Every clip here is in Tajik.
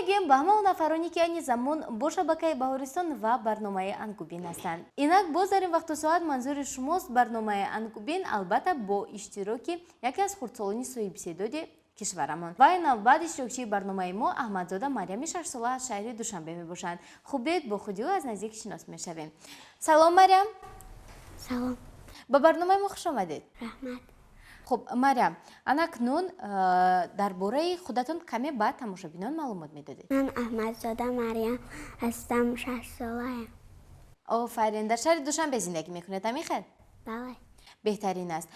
Мегӯем ба ҳама он нафароне, ки айни замон бо шабакаи Баҳористон ва барномаи Ангубин ҳастанд. Инак боз дар ин вақту соат манзури шумост барномаи Ангубин, албатта, бо иштироки яке аз хурдсолони соҳибистеъдоди кишварамон. Ва ин навбат иштирокчии барномаи мо Аҳмадзода Марьями 6-сола аз шаҳри Душанбе мебошанд. Хуб, биёед, бо худи ӯ аз наздик шинос мешавем. Салом, Марьям. Салом. Ба барномаи мо хуш омадед. Раҳмат. Хуб, Марьям, анакнун дар бораи худатон каме ба тамошобинон маълумот медодед. Ман Аҳмадзода Марьям ҳастам, 6-солаям. Офарин. Дар шаҳри Душанбе зиндагӣ мекунед, ҳамин хел? Бале. Беҳтарин аст.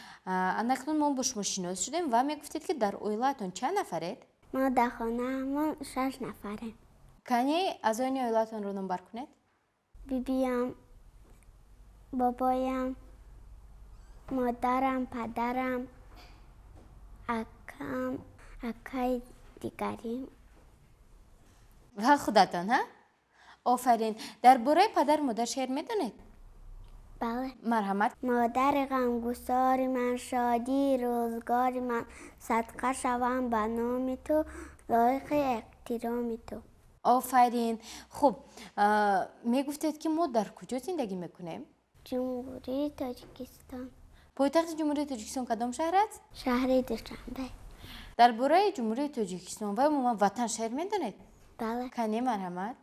Анакнун мо бо шумо шинос шудем ва мегуфтед, ки дар оилаатон чанд нафаред? Мо дар хонаамон шаш нафарем. Кани, аъзоёни оилаатонро номбар кунед. Бибиям, бобоям, модарам, падарам, акам, акаи дигарим. Ва худатон, ҳа? Офарин. Дар бораи падару модар шеър медонед? Бале. Марҳамат. Модари ғамгусори ман, шодии рӯзгори ман, садқа шавам ба номи ту, лоиқи эҳтироми ту. Офарин. Хуб, мегуфтед, ки мо дар куҷо зиндагӣ мекунем? Ҷумҳурии Тоҷикистон. Пойтахти Ҷумҳурии Тоҷикистон кадом шаҳр аст? Шаҳри Душанбе. Дар бораи Ҷумҳурии Тоҷикистон ва умуман ватан шеър медонед? Бале. Кане, марҳамат.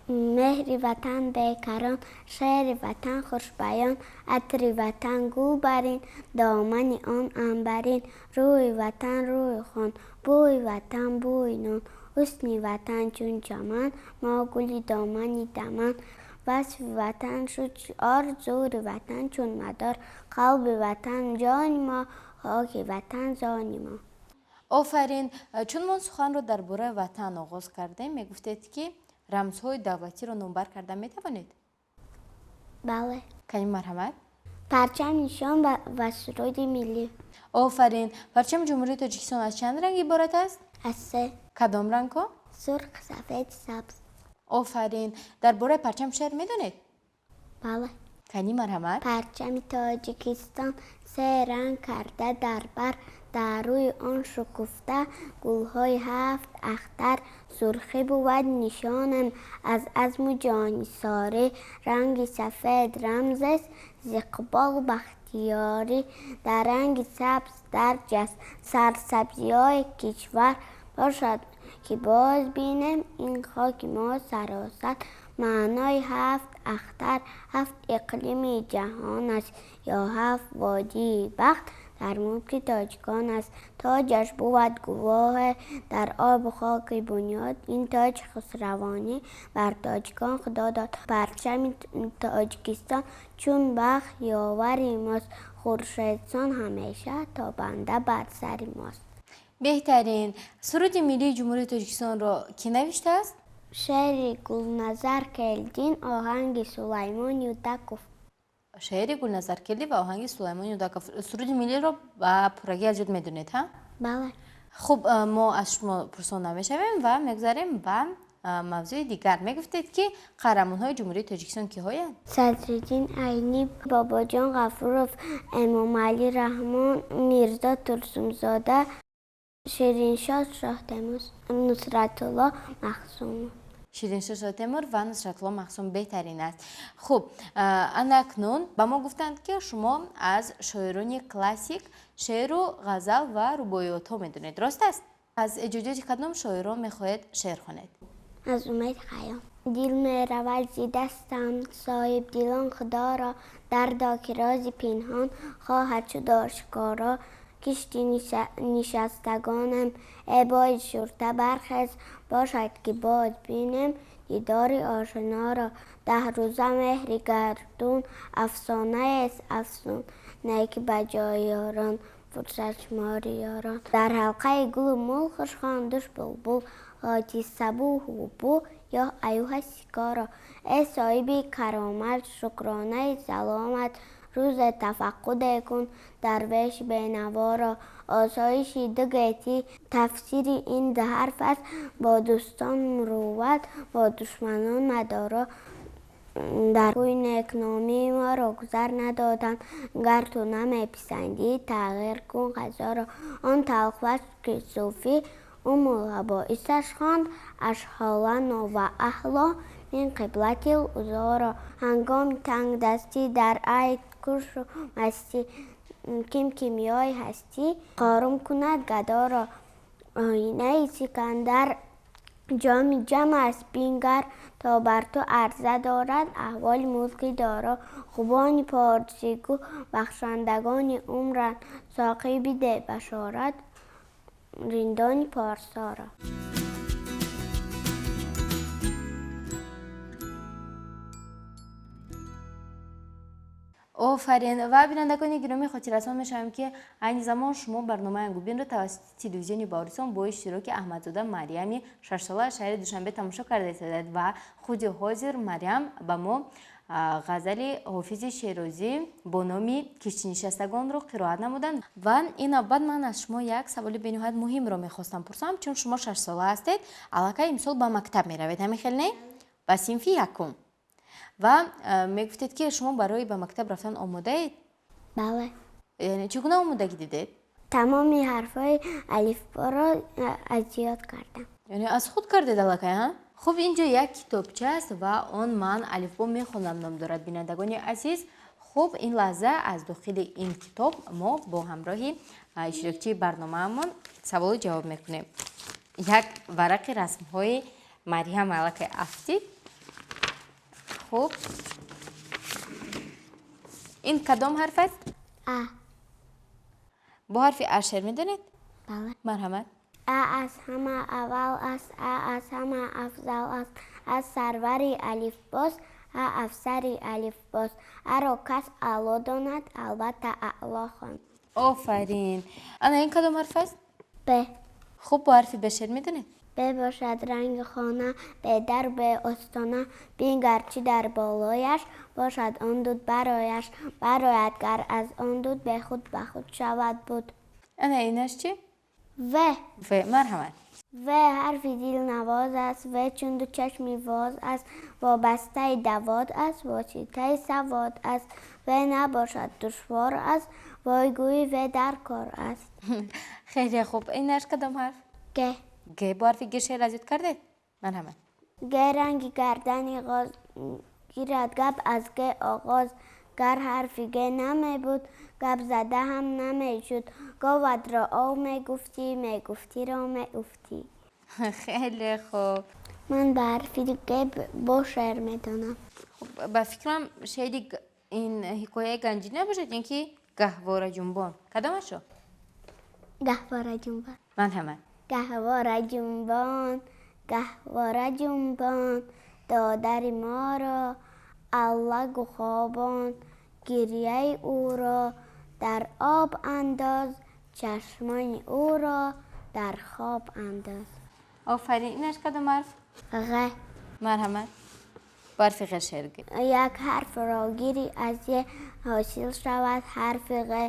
Меҳри ватан бекарон, шеъри ватан хушбаён, атри ватан гул барин, домани он анбарин, рӯи ватан рӯи хон, бӯи ватан бӯи нон, ҳусни ватан чун чаман, мо гули домани даман, васфи ватан шуд шиор, зури ватан чун мадор, қалби ватан ҷони мо, хоки ватан зони мо. Офарин. Чун мо суханро дар бораи ватан оғоз кардем, мегуфтед, ки рамзҳои давлатиро номбар карда метавонед? Бале. Кани, марҳамат. Парчам, нишон ва суруди миллӣ. Офарин. Парчами Ҷумҳурии Тоҷикистон аз чанд ранг иборат аст? Аз се. Кадом рангҳо? Сурх, сафед, сабз. Офарин. Дар бораи парчам шеър медонед? Бале. Кани, марҳамат. Парчами Тоҷикистон се ранг карда дар бар, дар рӯи он шукуфта гулҳои ҳафт ахтар. Сурхӣ бувад нишонам аз азму ҷонисорӣ, ранги сафед рамзест зи иқболу бахтиёрӣ, дар ранги сабз дарҷ аст сарсабзиҳои кишвар. Бошад, ки боз бинем ин хоки мо саросар. Маънои ҳафт ахтар ҳафт иқлими ҷаҳон аст ё ҳафт водии бахт дар мулки тоҷикон аст. Тоҷаш бувад гувоҳе дар обу хоки бунёд, ин тоҷ хусравонӣ бар тоҷикон Худо дод. Парчами Тоҷикистон чун бахт ёвари мост, хуршедсон ҳамеша тобанда бар сари мост. Беҳтарин. Суруди миллии Ҷумҳурии Тоҷикистонро кӣ навиштааст? Шеъри Гулназар Келдин, оҳанги Сулаймон Юдаков. Шеъри Гулназар Келдӣ ва оҳанги Сулаймон Юдаков. Суруди миллиро ба пуррагӣ аз ёд медонед, ҳа? Бале. Хуб, мо аз шумо пурсон намешавем ва мегузарем ба мавзӯи дигар. Мегуфтед, ки қаҳрамонҳои Ҷумҳурии Тоҷикистон киҳоянд? Садриддин Айнӣ, Бобоҷон Ғафуров, Эмомалӣ Раҳмон, Мирзо Турсунзода, Шириншоҳ Шоҳтемур, Нусратулло Маҳсумов. Шириншоҳ Шоҳтемур ва Нусратулло Маҳсум, беҳтарин аст. Хуб, анакнун ба мо гуфтанд, ки шумо аз шоирони классик шеъру ғазал ва рубоиётҳо медонед, рост аст? Аз эҷодиёти кадом шоирон мехоҳед шеър хонед? Аз Умед Хайём. Дил меравад зи дастам, соҳибдилон, Худоро дардо, ки рози пинҳон хоҳад шуд ошкоро. Кишти нишастагонам, э бои шурта, бархез, бошад, ки боз бинем дидори ошноро. 10 рӯза меҳри гардун афсонаест афсун, не ки ба ҷои ёрон фурсат шумори ёрон. Дар ҳалқаи гулу мул хуш хондуш булбул, ҳоти сабуҳу бу ё аюҳа сикоро. Э соҳиби каромат, шукронаи саломат, рӯзе тафаққуде кун дарвеши бенаворо. Осоиши ду гетӣ тафсири ин ду ҳарф аст: бо дӯстон мурувват, бо душманон мадоро. Дар кӯи некномӣ моро гузар надоданд, гар ту намеписандӣ, тағйир кун қазоро. Он талхвасф, ки суфӣ Уммул-ҳабоисаш хонд ашҳолано ва аҳло мин қиблатил узоро. Ҳангоми тангдастӣ дар айд кушу мастӣ ким кимиёи ҳастӣ хорум кунад гадоро. Оинаи Сикандар ҷоми ҷам аст бингар, то бар ту арза дорад аҳволи мулки доро. Хубони порсигӯ бахшандагони умранд, соқӣ биде башорат риндони порсоро. Офарин. Ва бинандагони гиромӣ, хотиррасон мешавем, ки айни замон шумо барномаи Ангубинро тавассути телевизиони Баҳористон бо иштироки Аҳмадзода Марьями шашсола аз шаҳри Душанбе тамошо карда истодед. Ва худи ҳозир Марьям ба мо ғазали Ҳофизи Шерозӣ бо номи Киштинишастагонро қироат намуданд. Ва ин навбат ман аз шумо як саволи бениҳоят муҳимро мехостам пурсам, чун шумо шашсола ҳастед, аллакай имсол ба мактаб меравед, ҳамин хел не? Ба синфи якум. Ва мегуфтед, ки шумо барои ба мактаб рафтан омодаед? Бале. Яъне чӣ гуна омодагӣ дидед? Тамоми ҳарфҳои алифборо аз ёд кардам. Яъне аз худ кардед аллакай, ҳа? Хуб, ин ҷо як китобча аст ва он «Ман алифбо мехонам» ном дорад, бинандагони азиз. Хуб, ин лаҳза аз дохили ин китоб мо бо ҳамроҳи иштирокчии барномаамон саволу ҷавоб мекунем. Як варақи расмҳои Марьям аллакай афтид. Хуб, ин кадом ҳарф аст? А. Бо ҳарфи А шеър медонед? Бале. Марҳамат. А аз ҳама аввал аст, А аз ҳама афзал аст, аз сарвари алифбост, А афсари алифбост. Аро кас аъло донад, албатта аъло хонд. Офарин. Ана ин кадом ҳарф аст? Б. Хуб, бо ҳарфи Б шеър медонед? Б бошад ранги хона, бедар беостона, бингар чӣ дар болояш бошад он дуд барояш, барояд гар аз он дуд, бехуд ба худ шавад буд. Ана инаш чӣ? В. В, марҳамат. В ҳарфи дилнавоз аст, В чун ду чашми воз аст, вобастаи давод аст, воситаи савод аст. В набошад душвор аст, вой гӯи В дар кор аст. Хеле хуб. Инаш кадом ҳарф? Г. Г. Бо ҳарфи Г шеър аз ёд кардед? Марҳамат. Г ранги гардани ғоз, гирад гап аз Г оғоз. Гар ҳарфи Г намебуд, гап зада ҳам намешуд. Говатро ов мегуфтӣ, мегуфтиро меуфтӣ. Хеле хуб. Ман ба ҳарфи Г бо шеър медонам. Хуб, ба фикрам, шеъри ин ҳикояи ганҷӣ набошад, ин ки Гаҳвораҷунбон, кадомашо? Гаҳвораҷунбон. Марҳамат. Гаҳвораҷунбон, гаҳвораҷунбон, додари моро аллагу хобон, гирьяи ӯро дар об андоз, чашмони ӯро дар хоб андоз. Офарин. Инаш кадом ҳарф? Ғ. Марҳамат, бо ҳарфи ғ шеър гӯ. Як ҳарфро гирӣ, аз е ҳосил шавад ҳарфи ғ.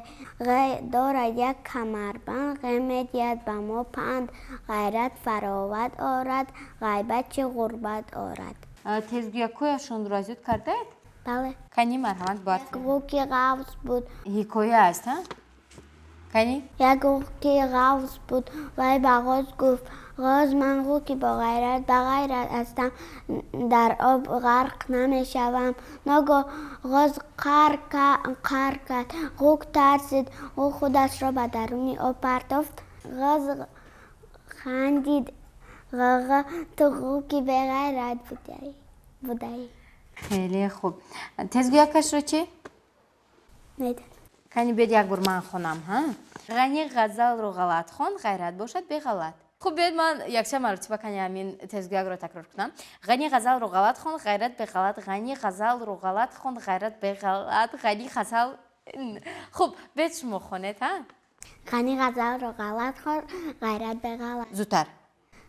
Ғ дорад як камарбанд, ғ медиҳад ба мо панд, ғайрат фароват орад, ғайбат чӣ ғурбат орад. Тезгӯякҳояшонро аз ёд кардаед? Бале. Кани, марҳамат, бо ҳарфи Як ғуки ғавз буд. Ҳикоя аст, ҳа? Кани. Як ғуки ғавз буд, вай ба ғоз гуфт: «Ғоз, ман ғуки боғайрат бағайрат ҳастам, дар об ғарқ намешавам». Ногоҳ ғоз қар кард. Ғук тарсид. Ӯ худашро ба даруни об партофт. Ғоз хандид: «Ғ, ту ғуки беғайрат будаӣ». Хеле хуб. Тезгӯякашро чӣ? Медонам. Кани, биёд, як бор ман хонам, ҳа? Ғани ғазалро ғалат хон, ғайрат бошад беғалат. Хуб, биёед, ман якчанд маротиба кани ҳамин тезгӯякро такрор кунам. Ғани ғазалро ғалат хон, ғайрат беғалат. Ғани ғазалро ғалат хон, ғайрат беғалат. Ғани ғазал. Хуб, биёед, шумо хонед, ҳа? Ғани ғазалро ғалат хон, ғайрат беғалат. Зудтар.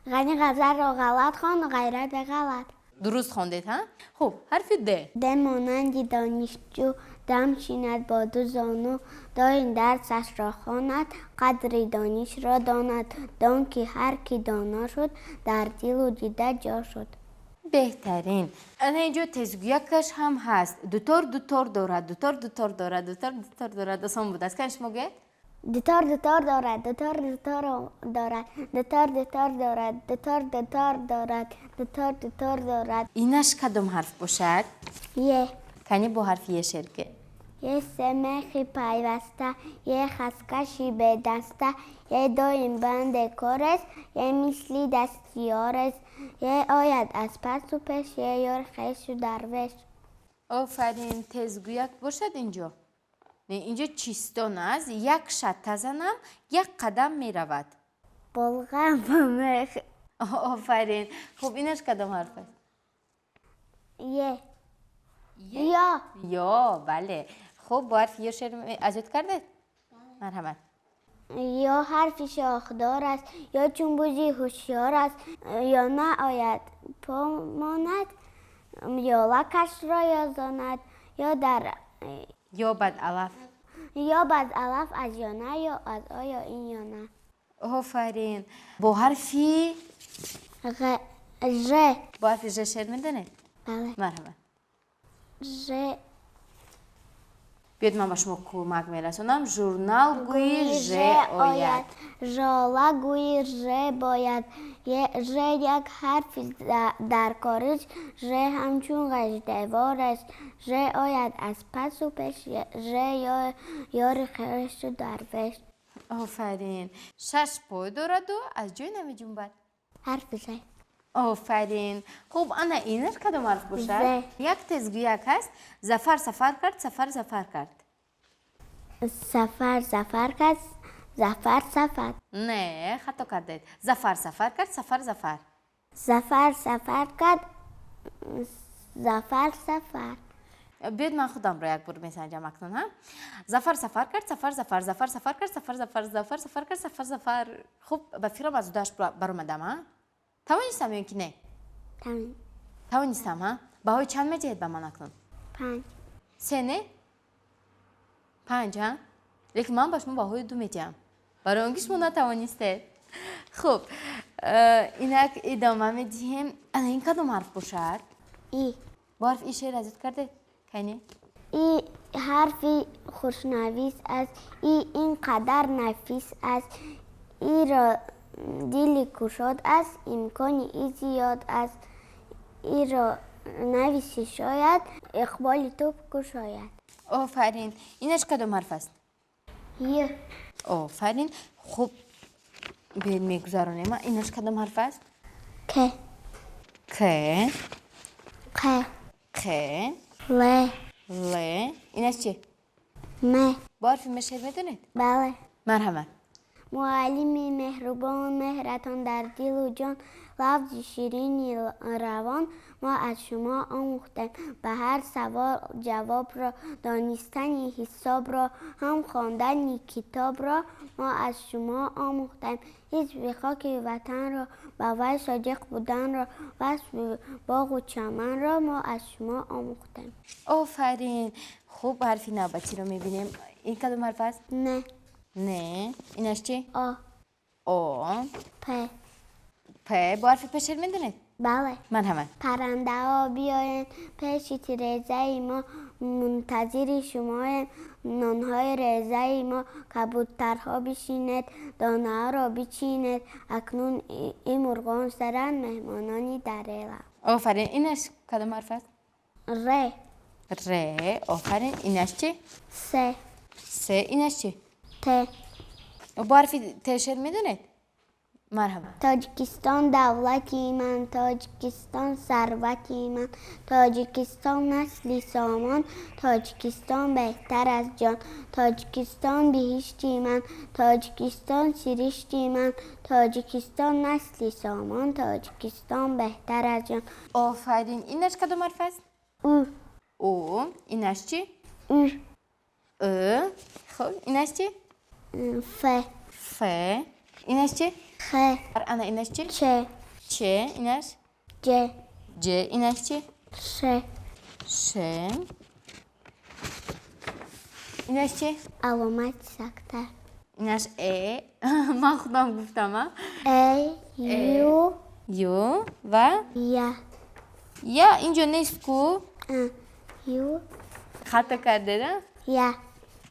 Ғани ғазалро ғалат хон, ғайрат беғалат. Дуруст хондед, ҳа? Хуб, ҳарфи Д. Д монанди донишҷӯ дам шинад бо ду зону, доим дарсашро хонад, қадри донишро донад. Дон ки ҳар ки доно шуд, дар дилу дида ҷо шуд. Беҳтарин. Ана инҷо тезгӯякаш ҳам ҳаст. Дутор дутор дорад, дутор дутор дорад, дутор дутор дорад. Осон будааст. Кани, шумо гӯед. Дутор дутор дорад, дутор дутор дорад, дутор дутор дорад, дутор дутор дорад, дутор дутор дорад. Инаш кадом ҳарф бошад? Е. Кани бо ҳарфи е шеър ке. Е семехи пайваста, е хаскаши бедаста, е доим банде корест, е мисли дастиёрест, е ояд аз пасу пеш, е ёр хешу дарвеш. Офарин, тезгӯяк бошад инҷо. Не, инҷо чистон аст. Як шатта занам, як қадам меравад. Болғам ба мех. Офарин. Хуб, инаш кадом ҳарф аст? Е. Ё. Ё, бале. Хуб, бо ҳарфи ё шеър аз ёд кардед? Марҳамат. Ё ҳарфи шохдор аст, ё чун бузи ҳушёр аст, ё наояд по монад, ё лакашро ёзонад, ё дар ё бад алаф. Ё бад алаф аз ё на, ё аз о, ё ин ё на. Офарин. Бо ҳарфи Ғ, Ж. Бо ҳарфи Ж шеър медонед? Бале. Марҳамат. Ж. Биёед ман ба шумо кӯмак мерасонам. Журнал гӯи Ж ояд. Жола гӯи Ж бояд. Ж як ҳарфи дар кориш, Ж ҳамчун ғаҷдевор аст, Ж ояд аз пасу пеш, Ж ёри хешу дарвеш. Офарин. Шаш пой дораду аз ҷой намеҷунбад. Ҳарфи З. Офарин. Хуб, ана инаш кадом ҳарф бошад? З. Як тезгӯяк ҳаст. Зафар сафар кард, сафар зафар кард. Сафар зафар кард, зафар сафар. Не, хато кардед. Зафар сафар кард, сафар зафар. Зафар сафар кард, зафар сафар. Биёед ман худамро як бор месанҷам акнун, ҳа? Зафар сафар кард, сафар зафар, зафар сафар кард, сафар зафар, зафар сафар кард, сафар зафар. Хуб, ба фикрам аз удааш баромадам, ҳа? Тавонистам ё ки не? Тавонистам, ҳа? Баҳои чанд медиҳед ба ман акнун? 5. 3 не? 5, ҳа? Лекин ман ба шумо баҳои 2 медиҳам. Барои он ки шумо натавонистед. Хуб, инак идома медиҳем. Ана ин кадом ҳарф бошад? И. Бо ҳарфи И шеър аз ёд кардед? Кайне? И ҳарфи хушнавис аст, И ин қадар нафис аст, Иро дили кушод аст, имкони И зиёд аст, Иро нависи шояд, иқболи ту кушояд. Офарин. Инаш кадом ҳарф аст? Й. Офарин. Хуб, биёед мегузаронем. Инаш кадом ҳарф аст? К. К. Қ. Қ. Л. Л. Инаш чи? М. Бо ҳарфи М шеър медонед? Бале. Марҳамат. Муаллими меҳрубон, меҳратон дар дилу ҷон, лафзи ширини равон мо аз шумо омӯхтем. Ба ҳар савол ҷавобро, донистани ҳисобро, ҳам хондани китобро мо аз шумо омӯхтем. Ҳизби хоки ватанро, ба вай содиқ буданро, васфи боғу чаманро мо аз шумо омӯхтем. Офарин. Хуб, ҳарфи навбатиро мебинем. Ин кадом ҳарф аст? Н. Не. Инаш чи? О. О. П. П. Бо ҳарфи П шеър медонед? Бале. Марҳамат. Паррандаҳо биёед пеши тирезаи мо, мунтазири шумоем, нонҳои резаи мо, кабутарҳо бишинед, донаҳоро бичинед, акнун ин мурғон саранд, меҳмонони дарела. Офарин. Инаш кадом ҳарф аст? Р. Р. Офарин. Инаш чи? С. С. Инаш чи? Т. Бо ҳарфи Т шеър медонед? Марҳабо. Тоҷикистон давлати ман, Тоҷикистон сарвати ман, Тоҷикистон насли сомон, Тоҷикистон беҳтар аз ҷон, Тоҷикистон биҳишти ман, Тоҷикистон сиришти ман, Тоҷикистон насли сомон, Тоҷикистон беҳтар аз ҷон. Офарин. Инаш кадом ҳарф аст? У. У. Инаш чӣ? У. Ы. Хуб, инаш чӣ? Ф. Ф. Инаш чӣ? Х. Ана инаш чӣ? Ч. Ч. Инаш? Ҷ. Ҷ. Инаш чӣ? Ш. Ш. Инаш чӣ? Аломати сакта. Инаш Э. Ман худам гуфтам, а? Э, Ю. Ю ва? Я. Я инҷо нест ку? Ю. Хато кардед, а? Я.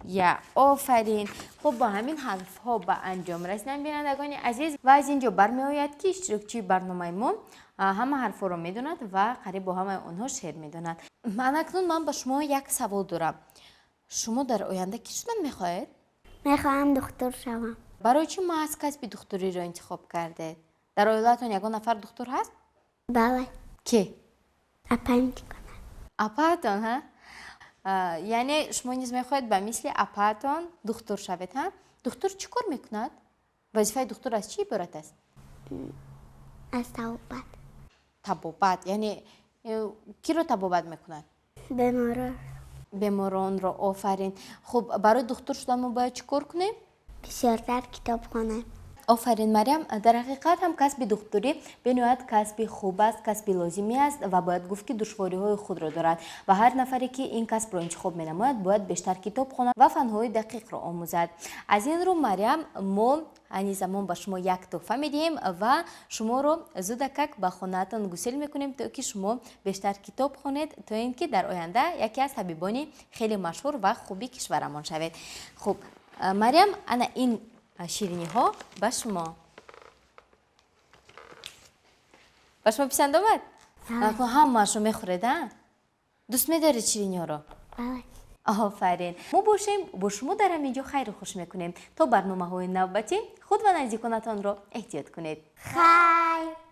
Я. Офарин. Хуб, бо ҳамин ҳарфҳо ба анҷом расиданд, бинандагони азиз, ва аз ин ҷо бармеояд, ки иштирокчии барномаи мо ҳама ҳарфҳоро медонад ва қариб бо ҳамаи онҳо шеър медонад. Акнун ман ба шумо як савол дорам. Шумо дар оянда кӣ шудан мехоҳед? Мехоҳам духтур шавам. Барои чӣ маҳз касби духтуриро интихоб кардед? Дар оилаатон ягон нафар духтур ҳаст? Бале. Кӣ? Апаам дикона. Апаатон, ҳа? Яъне шумо низ мехоҳед ба мисли апаатон духтур шавед, ҳа? Духтур чӣ кор мекунад? Вазифаи духтур аз чӣ иборат аст? Аз табобат. Табобат, яъне киро табобат мекунад? Беморон. Беморонро, офарин. Хуб, барои духтур шудан мо бояд чӣ кор кунем? Бисёртар китоб хонем. Офарин, Марьям. Дар ҳақиқат ҳам касби духтурӣ бениҳоят касби хуб аст, касби лозимӣ аст ва бояд гуфт, ки душвориҳои худро дорад ва ҳар нафаре, ки ин касбро интихоб менамояд, бояд бештар китоб хонад ва фанҳои дақиқро омӯзад. Аз ин рӯ, Марьям, мо айни замон ба шумо як тӯҳфа медиҳем ва шуморо зудакак ба хонаатон гусел мекунем, то ки шумо бештар китоб хонед, то ин ки дар оянда яке аз табибони хеле машҳур ва хуби кишварамон шавед. Хуб, Марьям, ана ин шириниҳо ба шумо. Ба шумо писанд омад? Ҳамаашро мехӯред, а? Дӯст медоред шириниҳоро? Офарин. Мо бошем, бо шумо дар ҳамин ҷо хайру хуш мекунем. То барномаҳои навбатӣ худ ва наздиконатонро эҳтиёт кунед. Хайр.